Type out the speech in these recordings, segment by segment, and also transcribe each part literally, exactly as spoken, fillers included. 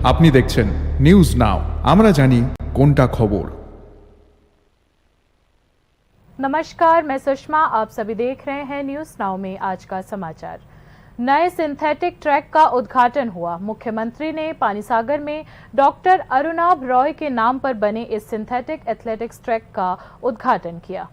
আপনি দেখছেন news now, আমরা জানি কোনটা খবর। नमस्कार, मैं सुषमा। आप सभी देख रहे हैं न्यूज नाउ में आज का समाचार। नए सिंथेटिक ट्रैक का उद्घाटन हुआ। मुख्यमंत्री ने पानीसागर में डॉक्टर अरुणाभ रॉय के नाम पर बने इस सिंथेटिक एथलेटिक्स ट्रैक का उद्घाटन किया।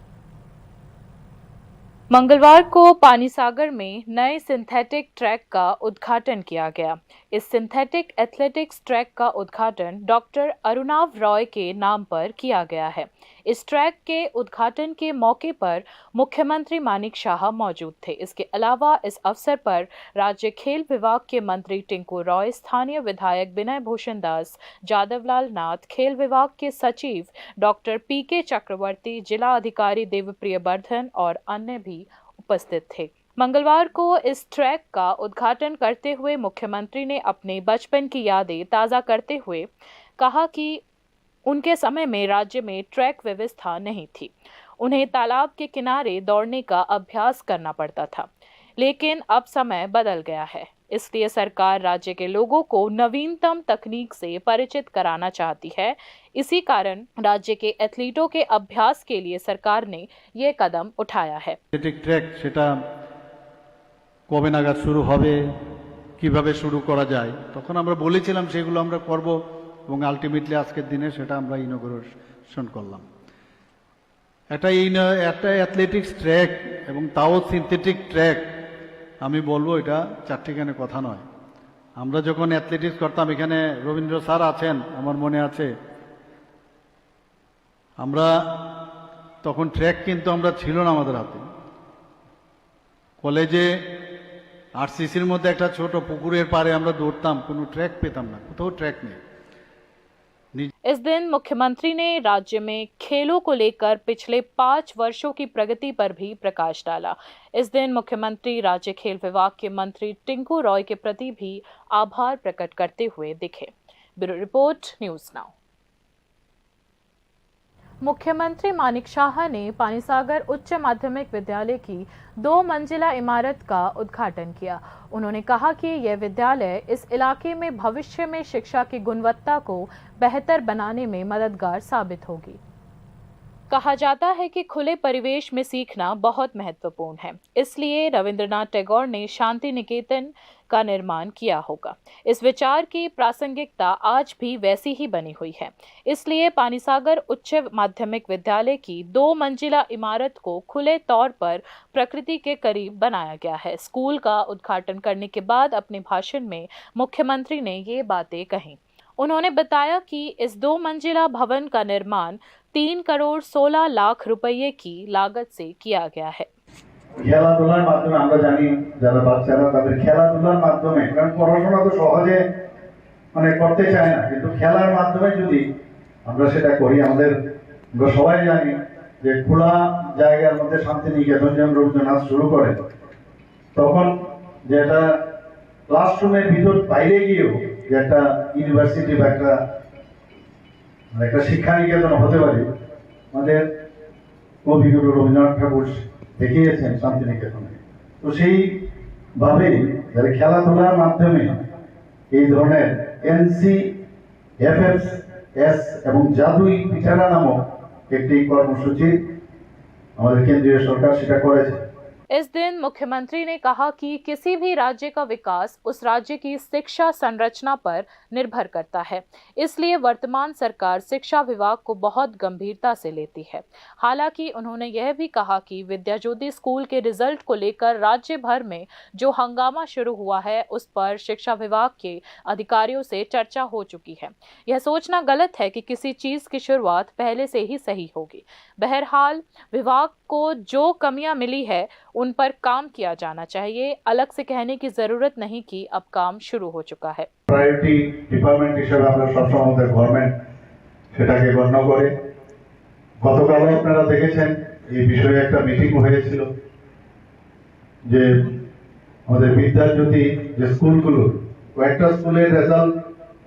मंगलवार को पानीसागर में नए सिंथेटिक ट्रैक का उद्घाटन किया गया। इस सिंथेटिक एथलेटिक्स ट्रैक का उद्घाटन डॉक्टर अरुणाभ रॉय के नाम पर किया गया है। इस ट्रैक के उद्घाटन के मौके पर मुख्यमंत्री मानिक शाह मौजूद थे। इसके अलावा इस अवसर पर राज्य खेल विभाग के मंत्री टिंकू रॉय, स्थानीय विधायक विनय भूषण दास, जादवलाल नाथ, खेल विभाग के सचिव डॉक्टर पी के चक्रवर्ती, जिला अधिकारी देवप्रिय बर्धन और अन्य भी उपस्थित थे। मंगलवार को इस ट्रैक का उद्घाटन करते हुए मुख्यमंत्री ने अपने बचपन की यादें ताज़ा करते हुए कहा कि उनके समय में राज्य में ट्रैक व्यवस्था नहीं थी। उन्हें तालाब के किनारे दौड़ने का अभ्यास करना पड़ता था, लेकिन अब समय बदल गया है, इसलिए सरकार राज्य के लोगों को नवीनतम तकनीक से परिचित कराना चाहती है। इसी कारण राज्य के एथलीटों के अभ्यास के लिए सरकार ने ये कदम उठाया है। এথলেটিক ট্র্যাক সেটা কবে নাগাদ শুরু হবে, কিভাবে শুরু করা যায়, তখন আমরা বলেছিলাম সেগুলো আমরা করব এবং আলটিমেটলি আজকের দিনে সেটা আমরা ইনোগ্রেশন করলাম। একটা ইনো একটা অ্যাথলেটিক্স ট্র্যাক এবং তাও সিনথেটিক ট্র্যাক, আমি বলবো এটা চারটিখানি কথা নয়। আমরা যখন অ্যাথলেটিক্স করতাম, এখানে রবীন্দ্র স্যার আছেন, আমার মনে আছে, আমরা তখন ট্র্যাক কিন্তু আমরা ছিল না আমাদের হাতে। কলেজে আরসিসির মধ্যে একটা ছোট পুকুরের পাড়ে আমরা দৌড়তাম, কোনো ট্র্যাক পেতাম না, কোথাও ট্র্যাক নেই। इस दिन मुख्यमंत्री ने राज्य में खेलों को लेकर पिछले पाँच वर्षों की प्रगति पर भी प्रकाश डाला। इस दिन मुख्यमंत्री राज्य खेल विभाग के मंत्री टिंकू रॉय के प्रति भी आभार प्रकट करते हुए दिखे। Bureau report, news now. मुख्यमंत्री मानिक शाह ने पानीसागर उच्च माध्यमिक विद्यालय की दो मंजिला इमारत का उद्घाटन किया। उन्होंने कहा कि यह विद्यालय इस इलाके में भविष्य में शिक्षा की गुणवत्ता को बेहतर बनाने में मददगार साबित होगी। कहा जाता है कि खुले परिवेश में सीखना बहुत महत्वपूर्ण है, इसलिए रविंद्रनाथ टैगोर ने शांति निकेतन का निर्माण किया होगा। इस विचार की प्रासंगिकता आज भी वैसी ही बनी हुई है, इसलिए पानीसागर उच्च माध्यमिक विद्यालय की दो मंजिला इमारत को खुले तौर पर प्रकृति के करीब बनाया गया है। स्कूल का उद्घाटन करने के बाद अपने भाषण में मुख्यमंत्री ने ये बातें कहीं। उन्होंने बताया कि इस दो मंजिला भवन का निर्माण तीन करोड़ सोलह लाख रुपये की लागत से किया गया है। খেলাধুলার মাধ্যমে আমরা জানি, যারা বাচ্চারা তাদের খেলাধুলার মাধ্যমে, কারণ পড়াশোনা তো সহজে মানে করতে চায় না, কিন্তু খেলার মাধ্যমে যদি আমরা সেটা করি, আমাদের আমরা সবাই জানি যে খোলা জায়গার মধ্যে শান্তিনিকেতন যেমন রবীন্দ্রনাথ শুরু করেন, তখন যেটা ক্লাসরুমের ভিতর বাইরে গিয়েও যে একটা ইউনিভার্সিটি বা একটা মানে একটা শিক্ষা নিকেতন হতে পারে। আমাদের কবিগুরু রবীন্দ্রনাথ ঠাকুর দেখিয়েছেন শান্তিনিকেতনে। তো সেইভাবেই যারা খেলাধুলার মাধ্যমে এই ধরনের এনসি এফএফএস এবং জাদুই পিঠারা নামক একটি কর্মসূচি আমাদের কেন্দ্রীয় সরকার সেটা করেছে। इस दिन मुख्यमंत्री ने कहा कि किसी भी राज्य का विकास उस राज्य की शिक्षा संरचना पर निर्भर करता है, इसलिए वर्तमान सरकार शिक्षा विभाग को बहुत गंभीरता से लेती है। हालांकि उन्होंने यह भी कहा कि विद्या ज्योति स्कूल के रिजल्ट को लेकर राज्य भर में जो हंगामा शुरू हुआ है, उस पर शिक्षा विभाग के अधिकारियों से चर्चा हो चुकी है। यह सोचना गलत है कि किसी चीज की शुरुआत पहले से ही सही होगी। बहरहाल, विभाग को जो कमियां मिली है, उन पर काम किया जाना चाहिए। अलग से कहने की जरूरत नहीं कि अब काम शुरू हो चुका है। প্রায়োরিটি ডিপার্টমেন্ট হিসেবে আমরা সবসময় আমাদের গভর্নমেন্ট সেটাকে গণ্য করে। গতকালও আপনারা দেখেছেন, এই বিষয়ে একটা মিটিং হয়েছিল যে আমাদের বিদ্যাজ্যোতি যে স্কুলগুলো, কয়েকটা স্কুলের রেজাল্ট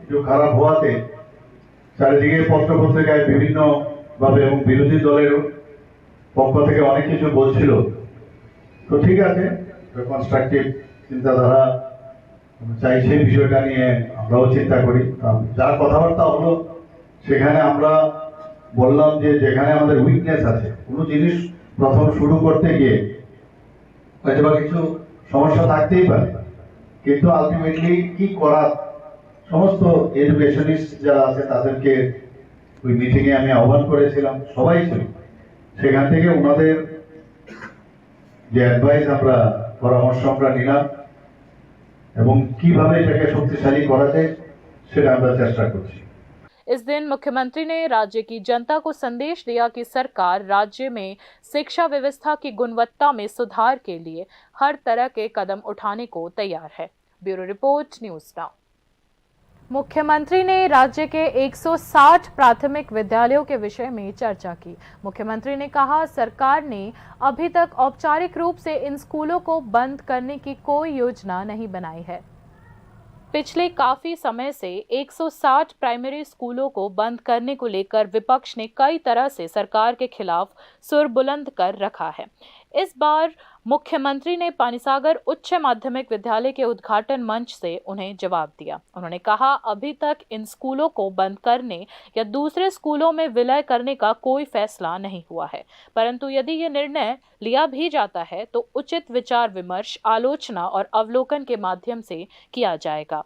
একটু খারাপ হওয়াতে চারিদিকে পত্রপত্রিকায় বিভিন্নভাবে এবং বিরোধী দলের পক্ষ থেকে অনেক কিছু বলছিল। তো ঠিক আছে, কনস্ট্রাকটিভ চিন্তাধারা চাই সেই বিষয়টা নিয়ে আমরাও চিন্তা করি। আম, যা কথাবার্তা হলো সেখানে আমরা বললাম যে যেখানে আমাদের উইকনেস আছে, কোনো জিনিস প্রথম শুরু করতে গিয়ে হয়তো বা কিছু সমস্যা থাকতেই পারে, কিন্তু আলটিমেটলি কি করার সমস্ত এডুকেশনিস্ট যারা আছে তাদেরকে ওই মিটিংয়ে আমি আহ্বান করেছিলাম, সবাই ছিল। সেখান থেকে ওনাদের যে অ্যাডভাইস আমরা, পরামর্শ আমরা নিলাম এবং কিভাবে এটাকে শক্তিশালী করা যায় সেটা আমরা চেষ্টা করছি। इस दिन मुख्यमंत्री ने राज्य की जनता को संदेश दिया कि सरकार राज्य में शिक्षा व्यवस्था की गुणवत्ता में सुधार के लिए हर तरह के कदम उठाने को तैयार है। Bureau report, news now. मुख्यमंत्री ने राज्य के एक सौ साठ प्राथमिक विद्यालयों के विषय में चर्चा की। मुख्यमंत्री ने कहा, सरकार ने अभी तक औपचारिक रूप से इन स्कूलों को बंद करने की कोई योजना नहीं बनाई है। पिछले काफी समय से एक सौ साठ प्राइमरी स्कूलों को बंद करने को लेकर विपक्ष ने कई तरह से सरकार के खिलाफ सुर बुलंद कर रखा है। इस बार मुख्यमंत्री ने पानीसागर उच्च माध्यमिक विद्यालय के उद्घाटन मंच से उन्हें जवाब दिया। उन्होंने कहा, अभी तक इन स्कूलों को बंद करने या दूसरे स्कूलों में विलय करने का कोई फैसला नहीं हुआ है, परंतु यदि ये निर्णय लिया भी जाता है तो उचित विचार विमर्श, आलोचना और अवलोकन के माध्यम से किया जाएगा।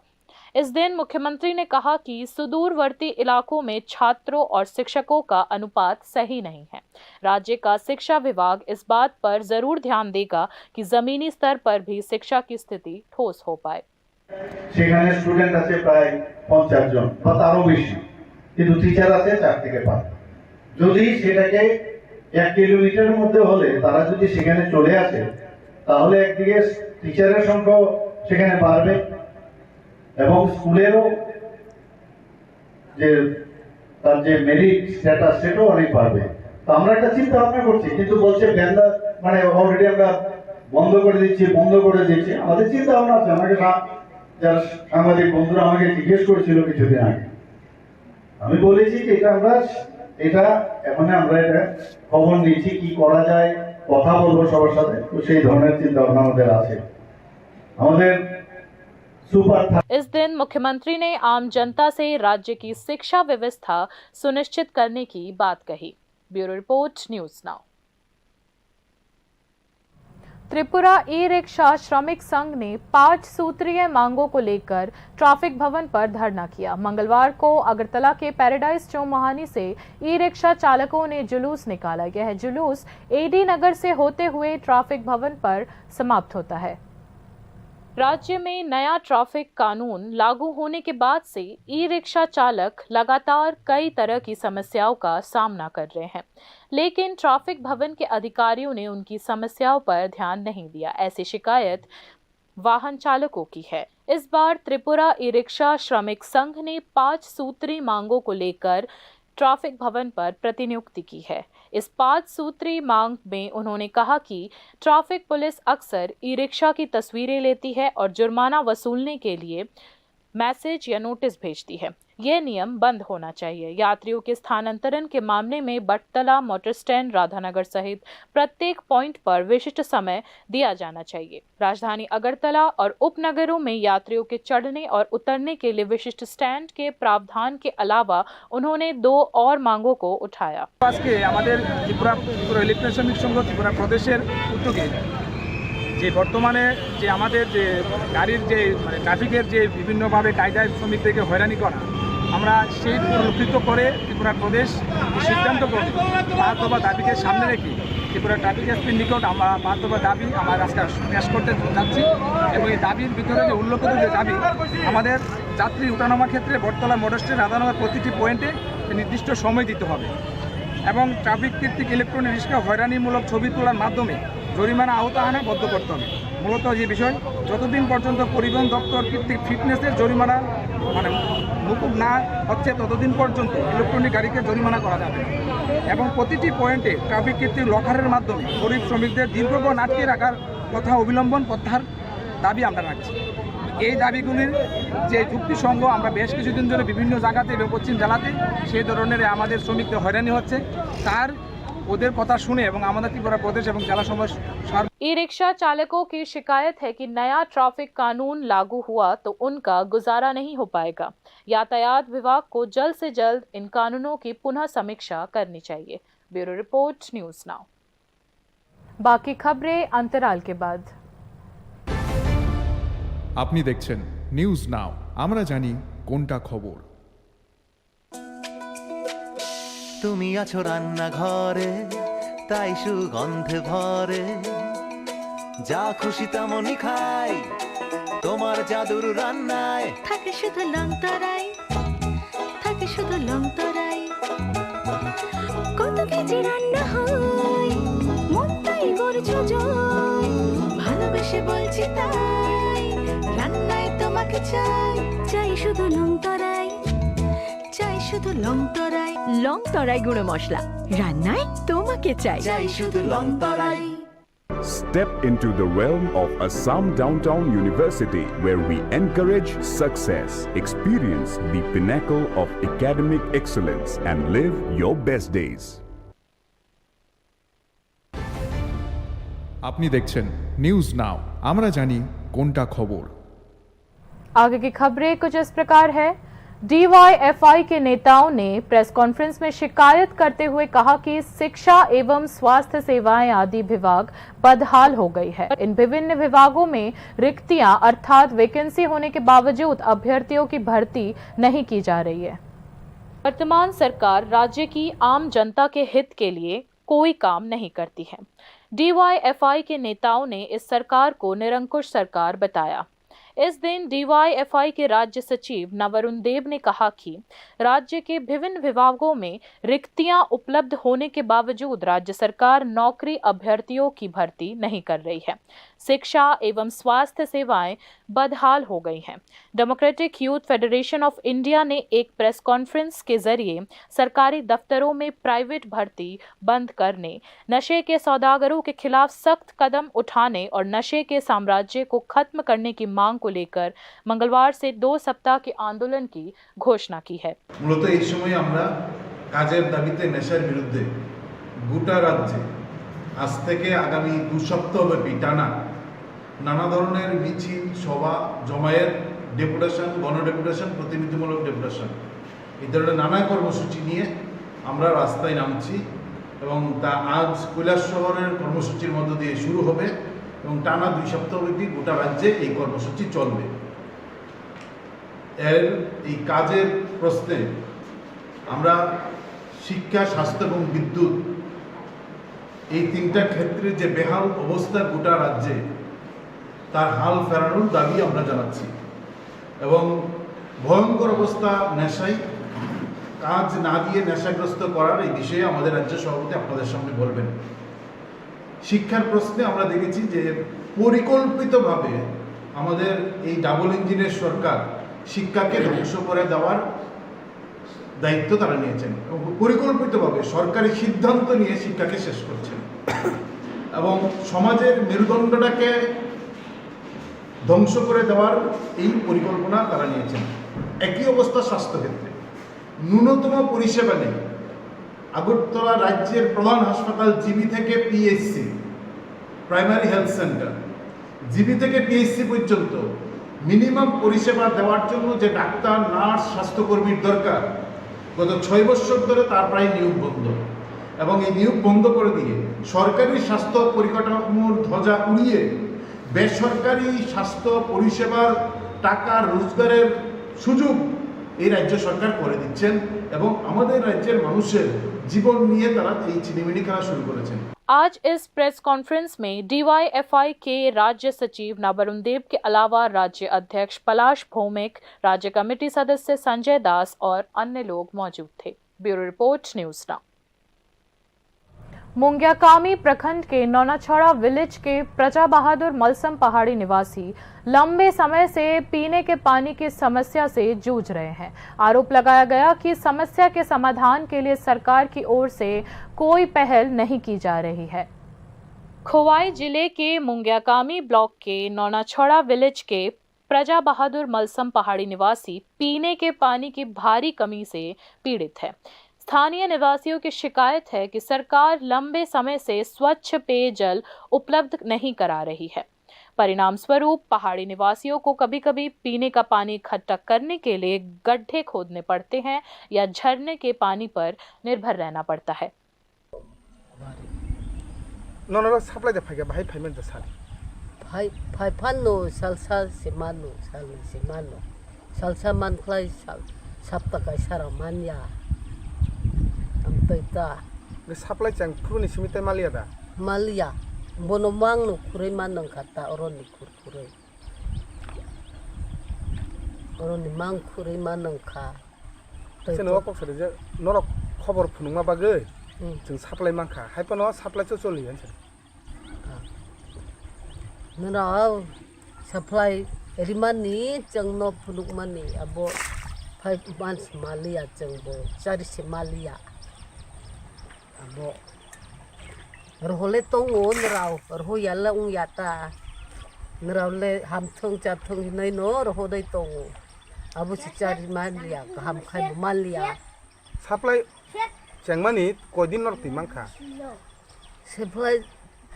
इस दिन मुख्यमंत्री ने कहा कि सुदूरवर्ती इलाकों में छात्रों और शिक्षकों का अनुपात सही नहीं है। राज्य का शिक्षा विभाग इस बात पर जरूर ध्यान देगा कि जमीनी स्तर पर भी शिक्षा की स्थिति ठोस हो पाए। সেখানে স্টুডেন্ট আছে প্রায় পঞ্চাশ জন বা তারও বেশি, কিন্তু টিচার আছে চার থেকে পাঁচ। যদি সেটাকে এক কিলোমিটারের মধ্যে হলে তারা যদি সেখানে চলে আসে, তাহলে একদিকে টিচারের সংখ্যাও সেখানে বাড়বে এবং স্কুলেরও যে তার যে মেরিট স্ট্যাটাস সেটাও অনেক বাড়বে। তো আমরা একটা চিন্তা ভাবনা করছি, কিন্তু বলছে বেন্দা মানে অলরেডি আমরা বন্ধ করে দিচ্ছি, বন্ধ করে দিচ্ছি। আমাদের চিন্তা ভাবনা আছে। আমাকে সা- যারা সাংবাদিক বন্ধুরা আমাকে জিজ্ঞেস করেছিল কিছুদিন আগে, আমি বলেছি যে এটা আমরা এটা এখন আমরা এটা খবর নিচ্ছি কি করা যায়, কথা বলবো সবার সাথে। তো সেই ধরনের চিন্তা ভাবনা আমাদের আছে। আমাদের সুপার इस दिन मुख्यमंत्री ने आम जनता से राज्य की शिक्षा व्यवस्था सुनिश्चित करने की बात कही। Bureau report, news now. Tripura e rickshaw श्रमिक संघ ने पांच सूत्रीय मांगों को लेकर ट्रैफिक भवन पर धरना किया। मंगलवार को अगरतला के पैराडाइज चौमुहानी से ई रिक्शा चालकों ने जुलूस निकाला। यह जुलूस एडी नगर से होते हुए ट्रैफिक भवन पर समाप्त होता है। राज्य में नया ट्रैफिक कानून लागू होने के बाद से ई रिक्शा चालक लगातार कई तरह की समस्याओं का सामना कर रहे हैं, लेकिन ट्रैफिक भवन के अधिकारियों ने उनकी समस्याओं पर ध्यान नहीं दिया। ऐसी शिकायत वाहन चालकों की है। इस बार त्रिपुरा ई रिक्शा श्रमिक संघ ने पांच सूत्री मांगों को लेकर ट्रैफिक भवन पर प्रतिनियुक्ति की है। इस पांच सूत्री मांग में उन्होंने कहा कि ट्रैफिक पुलिस अक्सर ई रिक्शा की तस्वीरें लेती है और जुर्माना वसूलने के लिए मैसेज या नोटिस भेजती है। यह नियम बंद होना चाहिए। यात्रियों के स्थानांतरण के मामले में बटतला मोटर स्टैंड, राधानगर सहित प्रत्येक पॉइंट पर विशिष्ट समय दिया जाना चाहिए। राजधानी अगरतला और उपनगरों में यात्रियों के चढ़ने और उतरने के लिए विशिष्ट स्टैंड के प्रावधान के अलावा उन्होंने दो और मांगों को उठाया। আজকে আমাদের ত্রিপুরা ত্রিপুরা ইলেকট্রনিক শ্রমিক সংঘ ত্রিপুরা প্রদেশের উদ্যোগে যে বর্তমানে যে আমাদের যে গাড়ির যে মানে ট্রাফিকের যে বিভিন্নভাবে কায়দায় শ্রমিকদেরকে হয়রানি করা, আমরা সেই পরিলক্ষিত করে ত্রিপুরা প্রদেশ যে সিদ্ধান্ত গ্রহণ, পাঁচ দফা দাবিকে সামনে রেখে ত্রিপুরা ট্রাফিক এসপির নিকট আমরা পাঁচ দফা দাবি আমরা আজকে পেশ করতে যাচ্ছি। এবং এই দাবির ভিতরে যে উল্লেখিত যে দাবি, আমাদের যাত্রী উঠানামা ক্ষেত্রে বটতলা, মডেল স্ট্যান্ড, রাধানগর প্রতিটি পয়েন্টে নির্দিষ্ট সময় দিতে হবে এবং ট্রাফিক কর্তৃক ইলেকট্রনিক রিক্সা হয়রানিমূলক ছবি তোলার মাধ্যমে জরিমানা আওতা আনা বন্ধ করতে হবে। মূলত যে বিষয়, যতদিন পর্যন্ত পরিবহন দপ্তর কর্তৃক ফিটনেসের জরিমানা মানে মুকুব না হচ্ছে, ততদিন পর্যন্ত ইলেকট্রনিক গাড়িকে জরিমানা করা যাবে না। এবং প্রতিটি পয়েন্টে ট্রাফিক কর্তৃক লকারের মাধ্যমে গরিব শ্রমিকদের দীর্ঘক্ষণ আটকে রাখার প্রথা অবলম্বন প্রত্যাহার দাবি আমরা রাখছি। এই দাবিগুলির যে যুক্তিসঙ্গ, আমরা বেশ কিছুদিন ধরে বিভিন্ন জায়গাতে এবং পশ্চিম জেলাতে সেই ধরনের আমাদের শ্রমিকদের হয়রানি হচ্ছে, তার ওদের কথা শুনে এবং আমাদের ত্রিপুরা প্রদেশ এবং জেলা সমাজ সার- ई रिक्शा चालकों की शिकायत है कि नया ट्रैफिक कानून लागू हुआ तो उनका गुजारा नहीं हो पाएगा। यातायात विभाग को जल्द से जल्द इन कानूनों की पुनः समीक्षा करनी चाहिए। Bureau report, news now. बाकी खबरें अंतराल के बाद। আপনি দেখছেন নিউজ নাও, আমরা জানি কোনটা খবর। তুমি আছো রান্নাঘরে, তাই সুগন্ধে ভরে। যা খুশি তেমনই খাই, তোমার জাদুর রান্নায়। থাকে শুধু লং তরাই, থাকে শুধু লং তরাই। কত কেজি রান্না হয়, মনটাই করছো জয়। ভালোবেসে বলছি তাই, রান্নায় তোমাকে চাই, চাই শুধু লং তরাই। চাই শুধু লং তরাই। লং তরাই গুঁড়ো মশলা, রান্নায় তোমাকে চাই। চাই শুধু লং তরাই। Step into the realm of Assam Downtown University, where we encourage success, experience the pinnacle of academic excellence, and live your best days. আপনি দেখছেন নিউজ নাও, আমরা জানি কোনটা খবর। आगे की खबरें कुछ इस प्रकार है। डीवाईएफआई के नेताओं ने प्रेस कॉन्फ्रेंस में शिकायत करते हुए कहा कि शिक्षा एवं स्वास्थ्य सेवाएं आदि विभाग बदहाल हो गई है। इन विभिन्न विभागों में रिक्तियां अर्थात वैकेंसी होने के बावजूद अभ्यर्थियों की भर्ती नहीं की जा रही है। वर्तमान सरकार राज्य की आम जनता के हित के लिए कोई काम नहीं करती है। डीवाईएफआई के नेताओं ने इस सरकार को निरंकुश सरकार बताया। इस दिन डीवाईएफआई के राज्य सचिव नवरुण देव ने कहा कि राज्य के विभिन्न विभागों में रिक्तियां उपलब्ध होने के बावजूद राज्य सरकार नौकरी अभ्यर्थियों की भर्ती नहीं कर रही है। शिक्षा एवं स्वास्थ्य सेवाएं बदहाल हो गई हैं। Democratic youth federation of India ने एक प्रेस कॉन्फ्रेंस के जरिए सरकारी दफ्तरों में प्राइवेट भर्ती बंद करने, नशे के सौदागरों के खिलाफ सख्त कदम उठाने और नशे के साम्राज्य को खत्म करने की मांग को लेकर मंगलवार से दो सप्ताह के आंदोलन की घोषणा की है। মূলত এই সময় আমরা কাজের দাবিতে নেশার বিরুদ্ধে গোটা রাজ্যে আজ থেকে আগামী দু সপ্তাহ ব্যাপী টানা নানা ধরনের মিছিল, সভা, জমায়েত, ডেপুটেশন, গণডেপুটেশন, প্রতিনিধিমূলক ডেপুটেশন, এই ধরনের নানা কর্মসূচি নিয়ে আমরা রাস্তায় নামছি এবং তা আজ কৈলাসহরের কর্মসূচির মধ্য দিয়ে শুরু হবে এবং টানা দুই সপ্তাহব্যাপী গোটা রাজ্যে এই কর্মসূচি চলবে। এর এই কাজের প্রশ্নে আমরা শিক্ষা, স্বাস্থ্য এবং বিদ্যুৎ, এই তিনটা ক্ষেত্রে যে বেহাল অবস্থা গোটা রাজ্যে, তার হাল ফেরানোর দাবি আমরা জানাচ্ছি। এবং ভয়ঙ্কর অবস্থা নেশায়, কাজ না দিয়ে নেশাগ্রস্ত করার এই বিষয়ে আমাদের রাজ্য সভাপতি আপনাদের সামনে বলবেন। শিক্ষার প্রশ্নে আমরা দেখেছি যে পরিকল্পিতভাবে আমাদের এই ডাবল ইঞ্জিনের সরকার শিক্ষাকে ধ্বংস করে দেওয়ার দায়িত্ব তারা নিয়েছেন এবং পরিকল্পিতভাবে সরকারি সিদ্ধান্ত নিয়ে শিক্ষাকে শেষ করছেন এবং সমাজের মেরুদণ্ডটাকে ধ্বংস করে দেওয়ার এই পরিকল্পনা তারা নিয়েছেন। একই অবস্থা স্বাস্থ্যক্ষেত্রে, ন্যূনতম পরিষেবা নেই। আগরতলা রাজ্যের প্রধান হাসপাতাল জিবি থেকে PHC, primary health centre, GB থেকে পিএইচসি পর্যন্ত মিনিমাম পরিষেবা দেওয়ার জন্য যে ডাক্তার, নার্স, স্বাস্থ্যকর্মীর দরকার, গত ছয় বছর ধরে তার প্রায় নিয়োগ বন্ধ। এবং এই নিয়োগ বন্ধ করে দিয়ে সরকারি স্বাস্থ্য পরিকাঠামোর ধ্বজা উড়িয়ে বেসরকারি স্বাস্থ্য পরিষেবার টাকা রোজগারের সুযোগ এই রাজ্য সরকার করে দিচ্ছেন এবং আমাদের রাজ্যের মানুষের জীবন নিয়ে তারা এই ছিনিমিনি খেলা শুরু করেছেন। आज इस प्रेस कॉन्फ्रेंस में डीवाईएफआई के राज्य सचिव नवरुण देव के अलावा राज्य अध्यक्ष पलाश भौमिक, राज्य कमेटी सदस्य संजय दास और अन्य लोग मौजूद थे। Bureau report, news now. मुंगियाकामी प्रखंड के नौनाछड़ा विलेज के प्रजा बहादुर मलसम पहाड़ी निवासी लंबे समय से पीने के पानी की समस्या से जूझ रहे हैं। आरोप लगाया गया कि समस्या के समाधान के लिए सरकार की ओर से कोई पहल नहीं की जा रही है। खोवाई जिले के मुंगियाकामी ब्लॉक के नौनाछड़ा विलेज के प्रजा बहादुर मलसम पहाड़ी निवासी पीने के पानी की भारी कमी से पीड़ित है। स्थानीय निवासियों की शिकायत है कि सरकार लंबे समय से स्वच्छ पेयजल उपलब्ध नहीं करा रही है। परिणाम स्वरूप पहाड़ी निवासियों को कभी-कभी पीने का पानी इकट्ठा करने के लिए गड्ढे खोदने पड़ते हैं या झरने के पानी पर निर्भर रहना पड़ता है। Nono saplai da phaikha, bahai phaiman da sal. Phai, phai phano, salsa se mano, salnwi se mano. Salsa man khlai sal, sapta kaisa rok man ya. Amtwi ta. Ni saplai chang phuruni simi tai maliya da? Maliya. Bono mangno khurui man nang kha ta, oroni khur khurui. Oroni mang khurui man nang kha. Tei Chwng to- o kok sari je norok khobor phunukma bagwi Hmm. chwng saplai man kha. Hai phano saplai cho choli yan sari. Nwnao supply rimani chwngno phunukmani abo phai mans maliya chwngbo chari se maliya. Abo rohole tongo nrao rohoyale wngya ta. Nrao le hamthwng chathwng hinai no rohodai tongo. Abo se chari maliya kaham khai bo maliya. Supply chengmani koidin norok twi mankha? Supply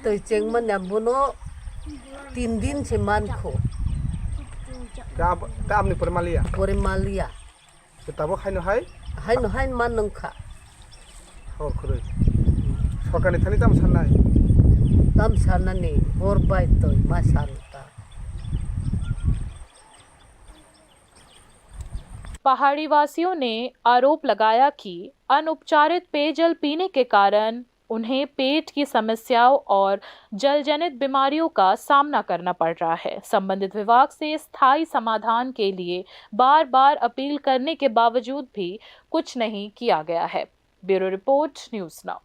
twi chengmani abono tin din se mankho. Ka ab-, ka aboni pore maliya? Pore maliya. Ke tabok haino hai? Haino hai man nangkha. Hor khurui. Sorkarni thani tam sannai? Tam sannani, hor bai twi ma san ta. पहाड़ी वासियों ने आरोप लगाया कि अनुपचारित पेयजल पीने के कारण उन्हें पेट की समस्याओं और जलजनित बीमारियों का सामना करना पड़ रहा है। संबंधित विभाग से स्थायी समाधान के लिए बार-बार अपील करने के बावजूद भी कुछ नहीं किया गया है। Bureau report, news now.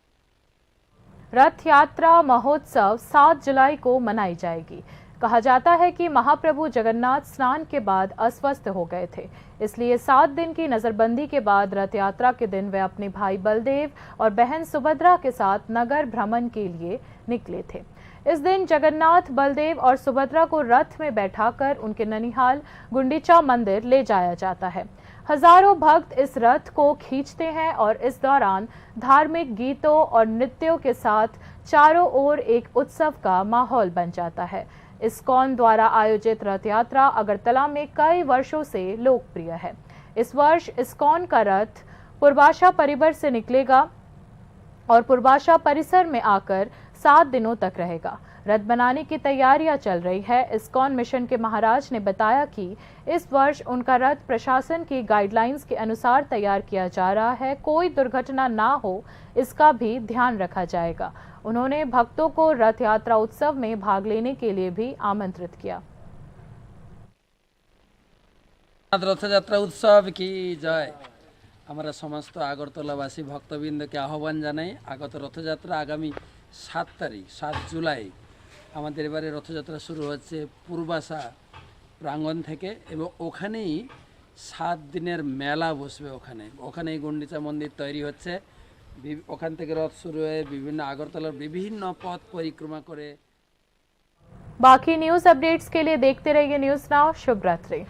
रथ यात्रा महोत्सव सात जुलाई को मनाई जाएगी। कहा जाता है कि महाप्रभु जगन्नाथ स्नान के बाद अस्वस्थ हो गए थे, इसलिए सात दिन की नजरबंदी के बाद रथ यात्रा के दिन वे अपने भाई बलदेव और बहन सुभद्रा के साथ नगर भ्रमण के लिए निकले थे। इस दिन जगन्नाथ, बलदेव और सुभद्रा को रथ में बैठाकर उनके ननिहाल गुंडीचा मंदिर ले जाया जाता है। हजारों भक्त इस रथ को खींचते हैं और इस दौरान धार्मिक गीतों और नृत्यों के साथ चारों ओर एक उत्सव का माहौल बन जाता है। इस्कॉन द्वारा आयोजित रथ यात्रा अगरतला में कई वर्षों से लोकप्रिय है। इस वर्ष इस्कॉन का रथ पूर्वाशा परिबर से निकलेगा और पूर्वाशा परिसर में आकर सात दिनों तक रहेगा। रथ बनाने की तैयारियां चल रही है। इस्कॉन मिशन के महाराज ने बताया कि इस वर्ष उनका रथ प्रशासन की गाइडलाइंस के अनुसार तैयार किया जा रहा है। कोई दुर्घटना ना हो, इसका भी ध्यान रखा जाएगा। उन्होंने भक्तों को रथ यात्रा उत्सव में भाग लेने के लिए भी आमंत्रित किया। রথযাত্রা উৎসব কি জয়। আমরা সমস্ত আগরতলাবাসী ভক্তবৃন্দকে আহ্বান জানাই আগত রথযাত্রা আগামী সাত তারিখ, সাত জুলাই আমাদের এবারে রথযাত্রা শুরু হচ্ছে পূর্বাশা প্রাঙ্গণ থেকে এবং ওখানেই সাত দিনের মেলা বসবে। ওখানে, ওখানেই গুন্ডিচা মন্দির তৈরি হচ্ছে। বি-, ওখান থেকে রথ শুরু হয়ে বিভিন্ন আগরতলার বিভিন্ন পথ পরিক্রমা করে। बाकी न्यूज़ अपडेट्स के लिए देखते रहिए न्यूज़ नाउ। शुभ रात्रि।